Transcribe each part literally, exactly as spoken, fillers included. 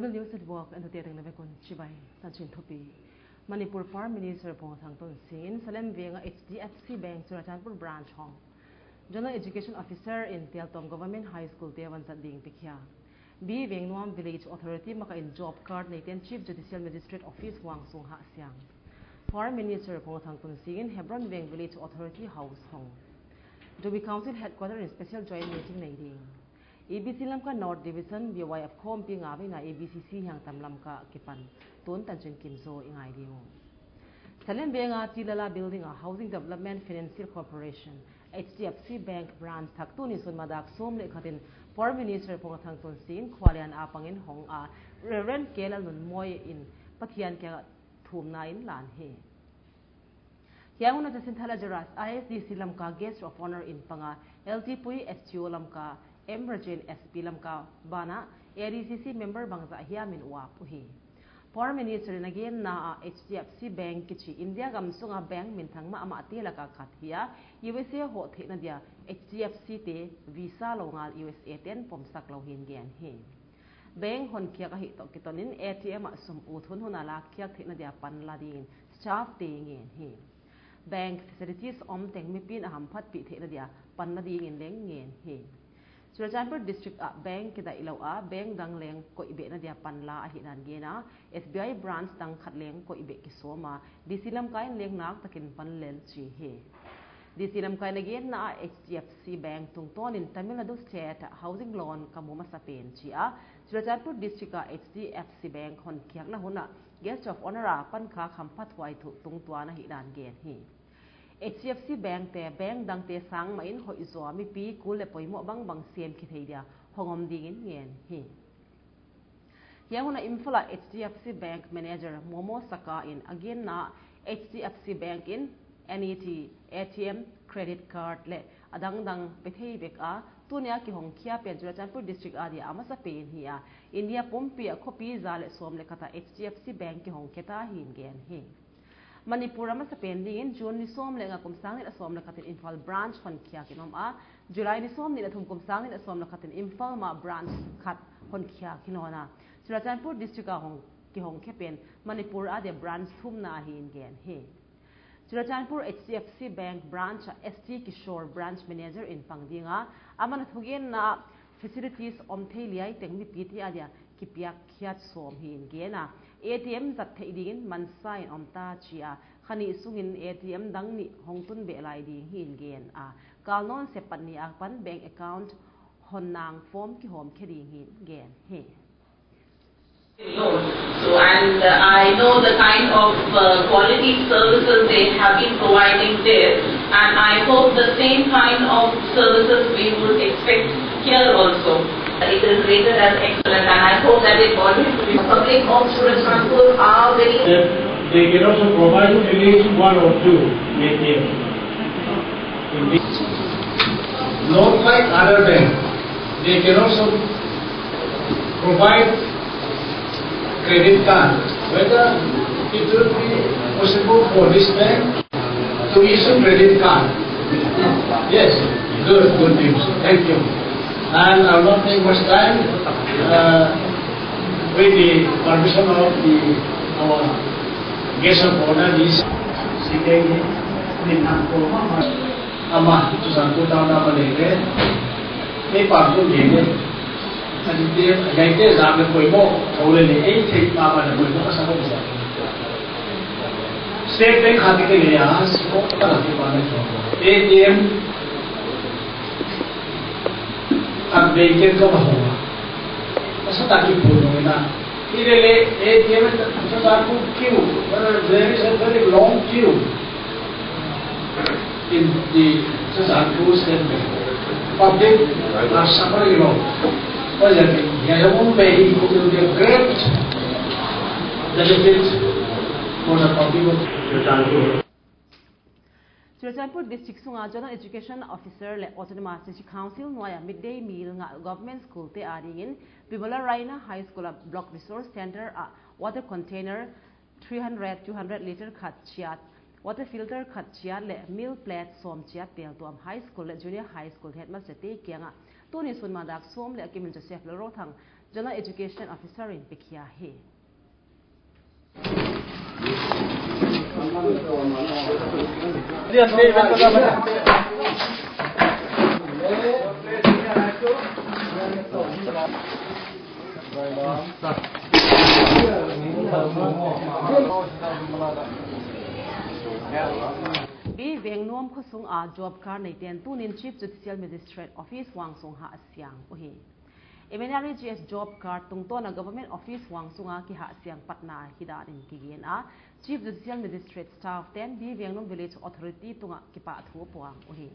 News Network, entertainment na vekun chibai, chanchin thupi. Manipur Prime Minister Pongthang Tonsing in Salem Venga H D F C Bank Churachandpur Branch hong General Education Officer in Teltom Government High School te vanzat ding pikhia. B Vengnuam Village Authority maka in job card neiten Chief Judicial Magistrate Office Wangsung Hasiang. Foreign Minister Pongthang Tonsing in Hebron Veng Village Authority House hong. Dubi Council Headquarter in special joint meeting nei ding. A B C Lamka North Division B Y F khompi nga veina A B C C hiang tam Lamka kipan. Tun tanchin kimzo i ngai ding u. Salem Venga Chilala Building a Housing Development Financial Corporation, H D F C Bank Branch thak tuni sun madak som le khatin Foreign Minister Pongthang Tonsing in Khualian a pangin hong a Reverend K Lalnunmoi in Pathian kianga thumna in lan hi. Hiang una Jacinta Lazarus, I S D C Lamka Guest of Honor in panga, L T Pui S T O Lamka, M Rajen S P Lamka, bana, A D C C member bangza hiamin uap uhi. Foreign Minister in agenna a H D F C Bank kichi India gam sunga bank minthang ma ama te laka khat hia, U S A ho theina dia H D F C te visa lo ngal U S A ten pomsak lo hin gen hi. Bank hon khiak ahi toh kitonin A T M a sum u thun huna la khiak theina dia panla dingin staff te ngen hi. Bank facilities om teng mipin a hamphat pi theina dia panla dingin leng ngen hi. Churachandpur District a bank kidai lo a bank dang leng koi behna dia panla ahi nan gen a, S B I branch dang khat leng koi beh kisoma, D C Lamka in leng nak takin panlel chi hi. D C Lamka in agenna a H D F C Bank tungtonin Tamil Nadu State a housing loan kamu masa pen chi a, Churachandpur District a H D F C Bank hon khiakna huna Guest of Honor a pan kha khamphat huai thu tungtuan ahi nan gen hi. H D F C Bank te bank dang te sangma in hoizo mipi kul le poimo bangbang sem kithei dia hongom dingin ngen hi. Hiang huna Imphal a H D F C Bank Manager Momo Saka in agenna H D F C Bank in N E T, A T M, credit card le adang dang pethei bek a, tunia kihong khia pen Churachandpur District a dia amasa pen hi a, India pumpi a khopi za le som le khat a H D F C Bank kihong kheta hin gen hi. Manipur amasa pen dingin June ni som le nga kum sang ni le som le khat in Imphal branch hon khiak in om a, July ni som ni le thum kum sang ni le som le khat in Imphal ma branch khat hon khiak hin ona. Churachandpur District a hong kihong khe pen Manipur a dia branch thumna ahin gen hi. Churachandpur H D F C Bank branch a S T Kishore branch manager in pang dinga, amana thugenna facilities om thei liai teng mipi te a dia kipiak khiat som hin gen a, A T M zat thei dingin mansa in om ta chi a, khani sungin A T M dang ni hong tun be lai ding hin gen a, kalnon sepat ni a pan bank account hon nang form kihom khe ding hin gen hi. So, and uh, I know the kind of uh, quality services they have been providing there, and I hope the same kind of services we would expect here also. It is rated as excellent, and I hope that it always will be. Public of Churachandpur are very. They, they can also provide at least one or two A T M. Not like other banks, they can also provide credit card. Whether it will be possible for this bank to issue credit card? Yes, good, good news. Thank you. And I will not take much time. Uh, with the permission of the our guest of honor, this sitting in Nangko Mama. Ama, Churachandpur town ama lele. Ei pa ko lele. Ani te, agai te jam le koi mo, thole le, ei thei pa ma le koi mo, asa ko sa. State Bank khati ke le ya, so ta ke pa le. A T M khat vei kei ka ba ho. Asa ta ki phone na. Ilele, A T M ta, ta, ta ku queue. There is a very long queue in the Churachandpur State Bank. Public are suffering a lot. But yet, it will be a great benefit for the public of Churachandpur. Churachandpur District sunga Zonal Education Officer le Autonomous District Council noya midday meal nga Government School te a dingin Bimala Raina High School a Block Resource Center a water container three hundred, two hundred liter khat chiat, water filter khat chiat le meal plate som chiat peltuam High School le Junior High School headmaster te kianga Tuni sun ma dak som le akimin Joseph Lalrothang, General Education Officer in pekhia ahi. B. Vengnom khosung a job card neiten tunin Chief Judicial Magistrate Office Wangsung hahsiang uhi. M N R E G S job card tungtona Government Office Wangsunga kihahsiang patna hidan in kigen a, Chief Judicial Magistrate staff ten B. Vengnom Village Authority tunga kipathu apuang uhi.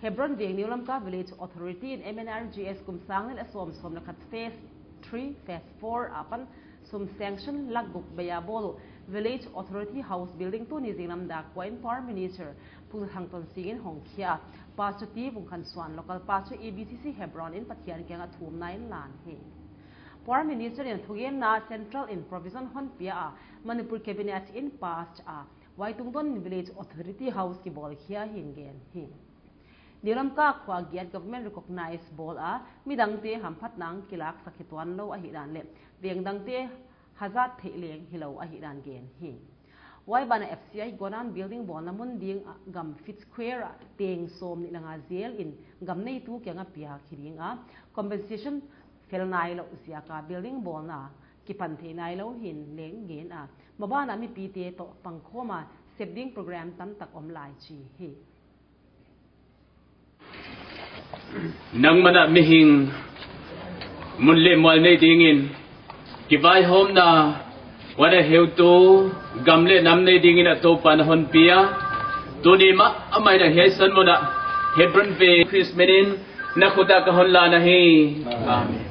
Hebron Veng New Lamka Village Authority in M N R E G S kum sang ni le som, som le khat phase three, phase four apan sum sanction lakh guk bei a bol u Village Authority House Building tuni jinglam dak kua in Power Minister Pu Thangtonsing in hongkhia a, Pastor T. Vungkhansuan, Local Pastor, A B C C Hebron in Pathian kianga thumna in lan ahi. Power Minister in thugenna Central in provision honpia a, Manipur Cabinet in pass a, huai tungtona Village Authority House kibolkhia ahin gen ahi. New Lamka khua giat government recognize bol a, midangte hamphatna kilaksak hituan lou ahidan le, veng dangte hajat theileng hilou ahidan gen ahi. Huai bana F C I Gonan Building bolna mun ding a gam feet square a teng som ni le nga jel in gam neitu kianga piak hiding a, compensation fel nailou jeh a building bolna kipan thei nailou ahin leng gen a, mabana mipite toh pangkhom a sep ding program tamtak om lai chi ahi. Nangman a mihing mun le mual nei dingin, kivaihomna, huan a heutu, gam le nam nei dingin a Toupan ahonpia. Tuni ma amai na hiai san mun a, Hebron Veng Christmas in, na khut a kahon lan ahi. Amen.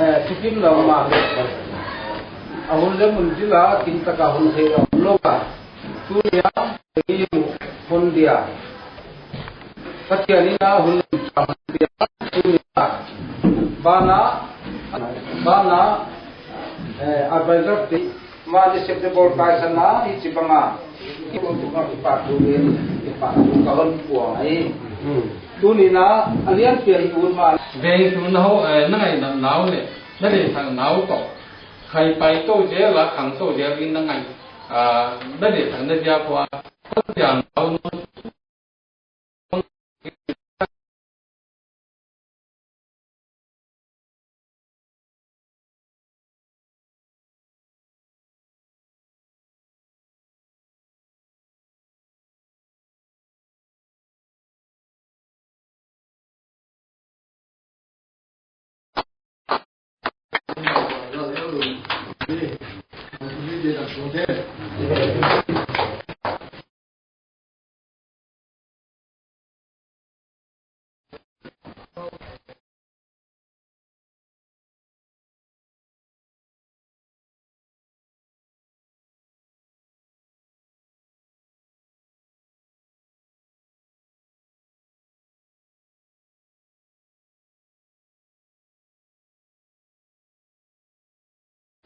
Eh, tukin lou ma. Ahun le mun dila, tin taka hun thei lou lou ka. Tunia, hon dia. Pathian in a hun dia, tunia. Bana, bana, eh, advisor te, mani septe bol kai sana, hichi banga. Ipa tu, ipa tu, ipa tu, kahon puang ai. Tuni na, alian pia hi un ma. Veng tu na ho, eh, na ngai na nau le, na le thang nau to. Khai pai to je la, khang to je in na ngai. Ah, na le thang na dia ko a, ko dia nau no.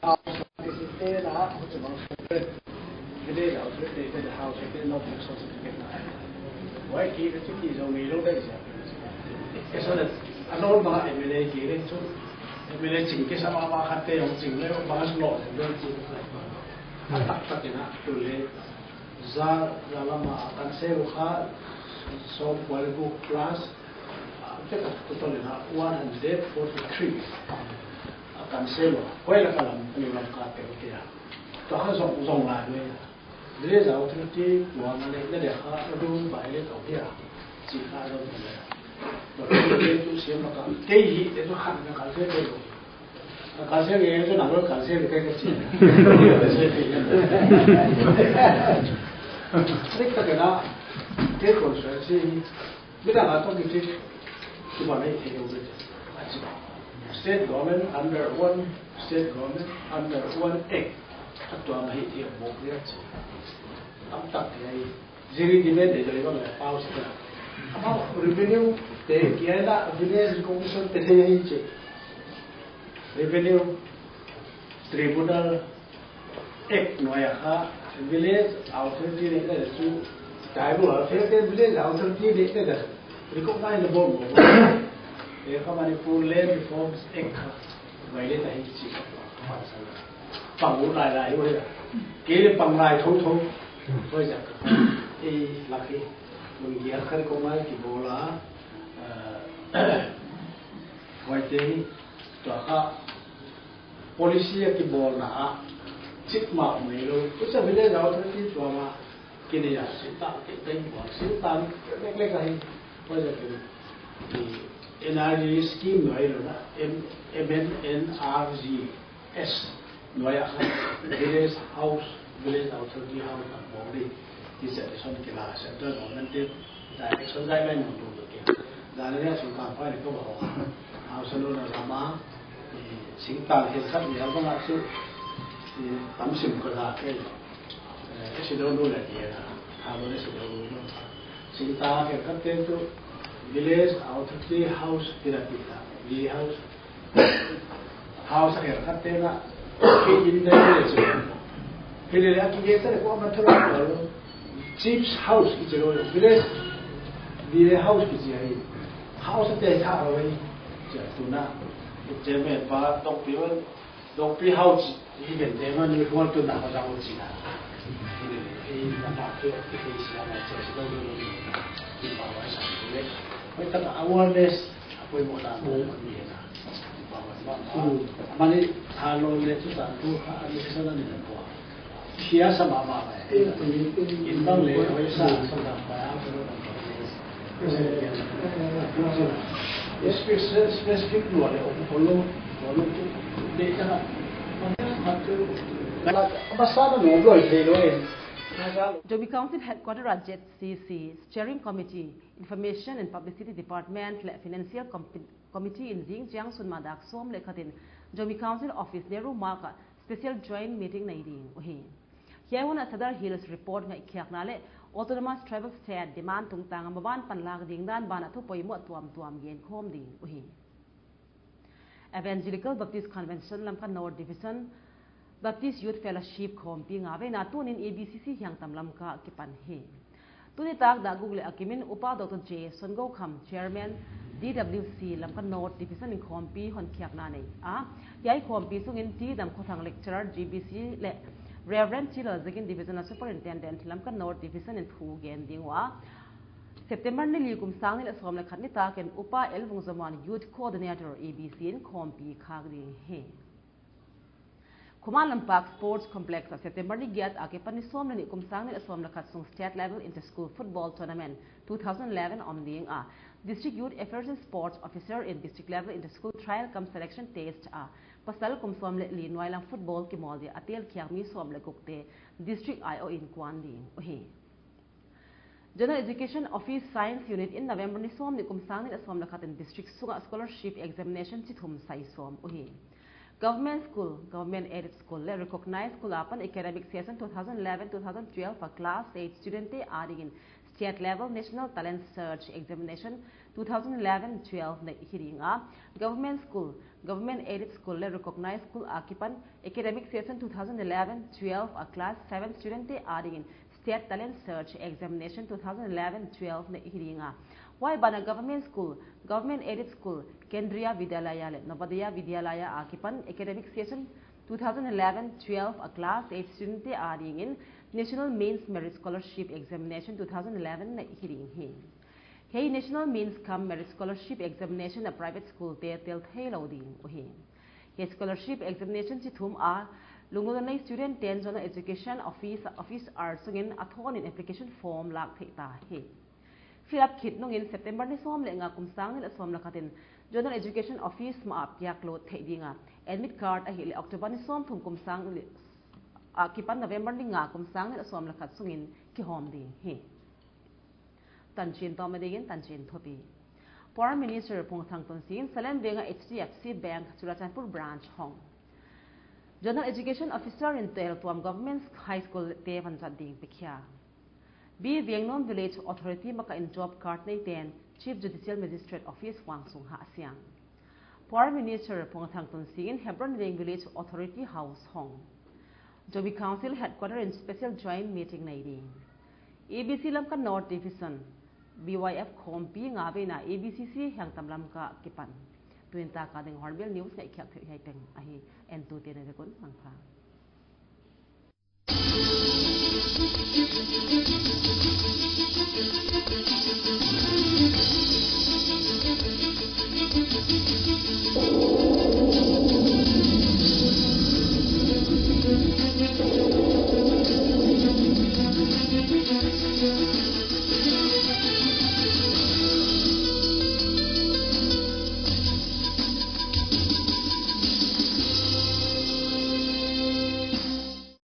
House certificate na, house certificate na, house certificate na. Wai ki ka chu ki zo mi lo dai sia. Ke so na, a lo ma M L A ki re chu. M L A ching ke sa ma ma khat te yong ching le ma lo le chu. A tak tak na tu le. Za, za lama a kan se u kha, som kua le guk plus, a, te ka tu to le na one hundred forty-three. A kan se lo, koi la ka lam, ni lam ka te u te a. To kha zong, zong la le. Le za u te ti, kua ma le, le de kha, a du ba le to dia. Chi kha zong le. To te tu siam ma ka, te hi, te tu kha na ka se te lo. Cancel nge chu nang lo cancel kai ka chi. Rik ta kana te constituency hi midang a to ki chi ki ba nei thei lo. State government under one state government under one act. Atua ma hi thei mo ri a chi. Tam tak thei. Jiri di me de jori bang le pau sa. Ama revenue te kiai la village recognition te thei hi chi. Revenue Tribunal Act noi a kha village authority le le chu tribal authority village authority le le le recognize le bol mo. E kha Manipur Land Reforms Act kha violate ahi chi. Pang u lai lai u he. Ke le pang lai tho tho. Hoi ja. E la ke. Mun gi a kha recognize ki bol a. Hoi te hi. Tua kha policy a kibolna a chik ma mai lo. Kucha village authority tua ma kini ya sita ke teng bol sita ni lek lek ahi. Koi ja ke ni N R G S scheme noi lo na M M N R G S noi a kha village house village authority house a bol ni. Ti se son ke la central government te direction guideline mo lo ke. Dale ya sun ka pa ni ko ba. House lo na lama Singtang khat ni hal banga chu tam sim ko da ke. Ke si do lu le ke na. Ha lo le si do lu no. Singtang khat te chu village authority house ti la ti la. V house. House khat te na. Ke in the village. Ke le aki ke sa ko ma thura lo. Chief's house ki chi lo. Village. Village house ki chi ai. House te tha lo ai. Chi tu na. Chairman pa tong pi wan. Dongpi hau chi, hi ben te man mi huan tu na ho jang chi na. Hi ben, hi na ma ke, ke ke si na ma che si dong dong dong. Hi ba wa sa ni le. Hoi ta awareness, a poi mo na mo ni na. Hi ba wa ma ma. Mani tha lo le chu ta tu kha a ni sa na ni na ko. Sia sa ma ma ba. In bang le, hoi sa, sa da ba ya. Specific lo le, o lo, o lo, de ta. Masana no lo, de lo, eh. Zomi Council Headquarter a Z C C, Steering Committee, Information and Publicity Department le Financial Com- Committee in jing chiang sun ma dak som le khatin Zomi Council Office Nehru Marg a Special Joint Meeting nei ding uhi. Hiai hun a Sadar Hills Report ngaikhiakna le Autonomous Tribal State demand tungtang a maban panlak ding dan ban a thu poimoh tuamtuam genkhawm ding uhi. Evangelical Baptist Convention Lamka North Division Baptist Youth Fellowship khawmpi nga veina tunin A B C C Hiangtam Lamka kipan hi. Tuni tak dak guk le a kimin Upa Doctor J Songokham, Chairman, D W C Lamka North Division in khawmpi honkhiakna nei a, hiai khawmpi sungin T Damkhothang, Lecturer, G B C le Reverend T Lalzagin, Divisional Superintendent, Lamka North Division in thu gen ding ua, September ni li kum sang ni le sawm le khat ni takin Upa L Vungzamuan, Youth Coordinator, A B C in khawmpi khak ding hi. Khuman Lampak Sports Complex a September ni giat a kipan ni sawm le nih kum sang ni le sawm le khat sung State Level Inter-School Football Tournament two thousand eleven om ding a, District Youth Affairs and Sports Officer in District Level Inter-School Trial cum Selection Test a pasal kum sawm le li nuailam football kimawl dia a telkhiak mi sawm le guk te District I O in kuan ding uhi. General Education Office Science Unit in November ni sawm ni kum sang ni le sawm le khat in district sunga scholarship examination chi thum sai sawm uhi. Government school, government aided school le recognized school apan academic session two thousand eleven two thousand twelve a class eight student te adingin state level National Talent Search Examination two thousand eleven twelve nei hi ding a, government school, government aided school le recognized school akipan academic session two thousand eleven twelve a class seven student te adingin State Talent Search Examination two thousand eleven twelve nei hi ding a, huai ban a government school, government aided school, Kendriya Vidyalaya le Navodaya Vidyalaya akipan academic session two thousand eleven twelve a class eight student te adingin National Mains Merit Scholarship Examination two thousand eleven nei hi ding hi. Hiai National Mains cum Merit Scholarship Examination a private school te tel thei lo ding uhi. Hiai scholarship examination chi thum a lunglutna nei student ten Zonal Education Office, Office R sungin a thawnin application form lak thei ta hi. Fill up khit nungin September ni sawm le nga kum sang ni le sawm le khat in Zonal Education Office ma a piak lut thei ding a, admit card ahileh October ni somthum kum sang ni le, a kipan November ni nga kum sang ni le som le khat sungin kihom ding ahi. Tanchin tom dingin tanchin thupi. Power Minister Phung Thangtonsing in Salem Veng a H D F C Bank Churachandpur branch hong. Zonal Education Officer in Teltuam Government High School te vanjat ding pekhia. B Vengnom Village Authority maka in job card nei ten Chief Judicial Magistrate Office Wangsung ha asiang. Power Minister Phung Thangtonsing in Hebron Veng Village Authority House hong. Zomi Council Headquarter in special joint meeting nei ding. A B C Lamka North Division, B Y F khompi nga veina A B C C Hengtam Lamka kipan. Tuin taka ding Hornbill News ngaikhiak thei hai peng ahi. Entu te na vekun mangpha.